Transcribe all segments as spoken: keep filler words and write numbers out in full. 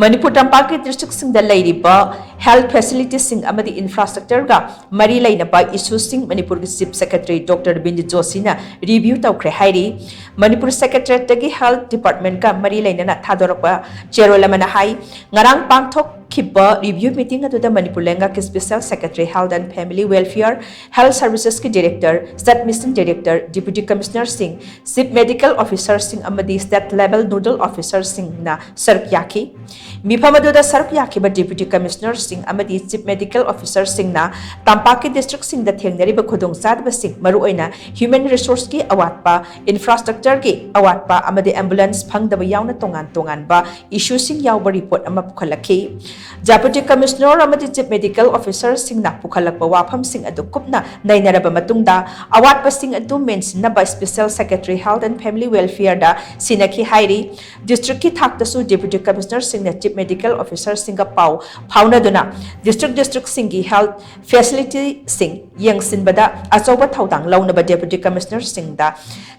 ꯃꯅꯤꯄꯨꯔ ꯇꯝꯄꯥꯛꯀꯤ districtꯁꯤꯡꯗ ꯂꯩꯔꯤꯕ health facilitiesꯁꯤꯡ ꯑꯃꯗꯤ infrastructureꯒ ꯃꯔꯤ ꯂꯩꯅꯕ issueꯁꯤꯡ ꯃꯅꯤꯄꯨꯔꯒꯤ Chief Secretary Doctor Bindu ꯖꯣꯁꯤꯅ review ꯇꯧꯈ꯭ꯔꯦ ꯍꯥꯏꯔꯤ꯫ ꯃꯅꯤꯄꯨꯔ Secretariatꯇꯒꯤ health departmentꯀ ꯃꯔꯤ ꯂꯩꯅꯅ ꯊꯥꯗꯣꯔꯛꯄ ꯆꯦꯔꯣꯜ ꯑꯃꯅ ꯍꯥꯏ, ꯉꯔꯥꯡ ꯄꯥꯡꯊꯣꯛꯈꯤꯕ review meeting ꯑꯗꯨꯗ ꯃꯅꯤꯄꯨꯔ ꯂꯩꯉꯥꯛꯀꯤ Special Secretary Health and Family Welfare, Health Servicesꯀꯤ Director, State Mission Director, Deputy Commissionerꯁꯤꯡ, Chief Medical Officerꯁꯤꯡ ꯑꯃꯗꯤ state level nodal officerꯁꯤꯡꯅ ꯁꯔꯨꯛ ꯌꯥꯈꯤ꯫ ꯃꯤꯐꯝ ꯑꯗꯨꯗ ꯁꯔꯨꯛ ꯌꯥꯈꯤꯕ Deputy Commissionerꯁꯤꯡ ꯑꯃꯗꯤ Chief Medical Officerꯁꯤꯡꯅ ꯇꯝꯄꯥꯛꯀꯤ districtꯁꯤꯡꯗ ꯊꯦꯡꯅꯔꯤꯕ ꯈꯨꯗꯣꯡꯆꯥꯗꯕꯁꯤꯡ, ꯃꯔꯨꯑꯣꯏꯅ human resourceꯀꯤ ꯑꯋꯥꯠꯄ, infrastructureꯒꯤ ꯑꯋꯥꯠꯄ ꯑꯃꯗꯤ ambulance ꯐꯪꯗꯕ ꯌꯥꯎꯅ ꯇꯣꯉꯥꯟ ꯇꯣꯉꯥꯟꯕ issueꯁꯤꯡ ꯌꯥꯎꯕ report ꯑꯃ ꯄꯨꯈꯠꯂꯛꯈꯤ꯫ Deputy Commissioner ꯑꯃꯗꯤ Chief Medical Officerꯁꯤꯡꯅ ꯄꯨꯈꯠꯂꯛꯄ ꯋꯥꯐꯝꯁꯤꯡ ꯑꯗꯨ ꯀꯨꯞꯅ ꯅꯩꯅꯔꯕ ꯃꯇꯨꯡꯗ, ꯑꯋꯥꯠꯄꯁꯤꯡ ꯑꯗꯨ ꯃꯦꯟꯁꯤꯟꯅꯕ Special Secretary Health and Family Welfareꯗ ꯁꯤꯟꯅꯈꯤ ꯍꯥꯏꯔꯤ꯫ Districtꯀꯤ ꯊꯥꯛꯇꯁꯨ Deputy Commissionerꯁꯤꯡꯅ Chief Medical Officerꯁꯤꯡꯒ ꯄꯥꯎ ꯐꯥꯎꯅꯗꯨꯅ district districtꯁꯤꯡꯒꯤ health facilityꯁꯤꯡ ꯌꯦꯡꯁꯤꯟꯕꯗ ꯑꯆꯧꯕ ꯊꯧꯗꯥꯡ ꯂꯧꯅꯕ Deputy Commissionerꯁꯤꯡꯗ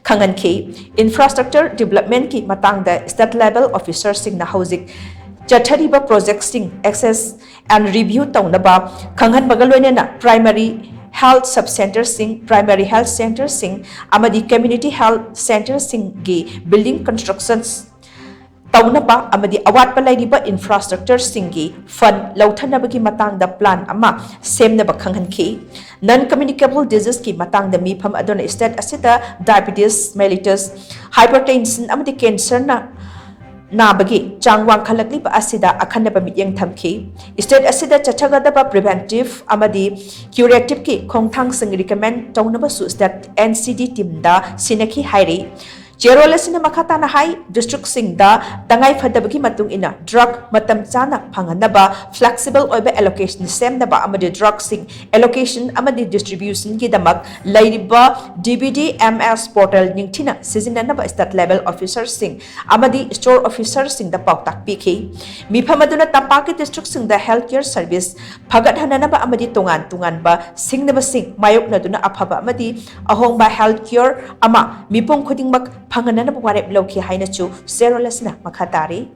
ꯈꯪꯍꯟꯈꯤ꯫ Infrastructure developmentꯀꯤ ꯃꯇꯥꯡꯗ state level officerꯁꯤꯡꯅ ꯍꯧꯖꯤꯛ ꯆꯠꯊꯔꯤꯕ projectꯁꯤꯡ assess and review ꯇꯧꯅꯕ ꯈꯪꯍꯟꯕꯒ ꯂꯣꯏꯅꯅ primary health sub centreꯁꯤꯡ, primary health centreꯁꯤꯡ ꯑꯃꯗꯤ community health centreꯁꯤꯡꯒꯤ building constructions ꯇꯧꯅꯕ ꯑꯃꯗꯤ ꯑꯋꯥꯠꯄ ꯂꯩꯔꯤꯕ infrastructureꯁꯤꯡꯒꯤ fund ꯂꯧꯊꯅꯕꯒꯤ ꯃꯇꯥꯡꯗ plan ꯑꯃ ꯁꯦꯝꯅꯕ ꯈꯪꯍꯟꯈꯤ꯫ Non communicable diseaseꯀꯤ ꯃꯇꯥꯡꯗ ꯃꯤꯐꯝ ꯑꯗꯨꯅ state ꯑꯁꯤꯗ diabetes, mellitus, hypertension ꯑꯃꯗꯤ cancerꯅ ꯅꯥꯕꯒꯤ ꯆꯥꯡ ꯋꯥꯡꯈꯠꯂꯛꯂꯤꯕ ꯑꯁꯤꯗ ꯑꯈꯟꯅꯕ ꯃꯤꯠꯌꯦꯡ ꯊꯝꯈꯤ꯫ State ꯑꯁꯤꯗ ꯆꯠꯊꯒꯗꯕ preventive ꯑꯃꯗꯤ curativeꯀꯤ ꯈꯣꯡꯊꯥꯡꯁꯤꯡ recommend ꯇꯧꯅꯕꯁꯨ state NCD teamꯗ ꯁꯤꯟꯅꯈꯤ ꯍꯥꯏꯔꯤ꯫ ꯆꯦꯔꯣꯜ ꯑꯁꯤꯅ ꯃꯈꯥ ꯇꯥꯅ ꯍꯥꯏ, districtꯁꯤꯡꯗ ꯇꯉꯥꯏ ꯐꯗꯕꯒꯤ ꯃꯇꯨꯡ ꯏꯟꯅ drug ꯃꯇꯝ ꯆꯥꯅ ꯐꯪꯍꯟꯅꯕ flexible ꯑꯣꯏꯕ allocation ꯁꯦꯝꯅꯕ ꯑꯃꯗꯤ drugꯁꯤꯡ allocation ꯑꯃꯗꯤ distributionꯒꯤꯗꯃꯛ ꯂꯩꯔꯤꯕ DBDMS portal ꯅꯤꯡꯊꯤꯅ ꯁꯤꯖꯤꯟꯅꯅꯕ state level officerꯁꯤꯡ ꯑꯃꯗꯤ store officerꯁꯤꯡꯗ ꯄꯥꯎꯇꯥꯛ ꯄꯤꯈꯤ꯫ ꯃꯤꯐꯝ ꯑꯗꯨꯅ ꯇꯝꯄꯥꯛꯀꯤ districtꯁꯤꯡꯗ health care service ꯐꯒꯠꯍꯟꯅꯅꯕ ꯑꯃꯗꯤ ꯇꯣꯉꯥꯟ ꯇꯣꯉꯥꯟꯕ ꯁꯤꯡꯅꯕꯁꯤꯡ ꯃꯥꯌꯣꯛꯅꯗꯨꯅ ꯑꯐꯕ ꯑꯃꯗꯤ ꯑꯍꯣꯡꯕ health care ꯑꯃ ꯃꯤꯄꯨꯝ ꯈꯨꯗꯤꯡꯃꯛ ꯐꯪꯍꯟꯅꯅꯕ ꯋꯥꯔꯦꯞ ꯂꯧꯈꯤ ꯍꯥꯏꯅꯁꯨ ꯆꯦꯔꯣꯜ ꯑꯁꯤꯅ ꯃꯈꯥ ꯇꯥꯔꯤ꯫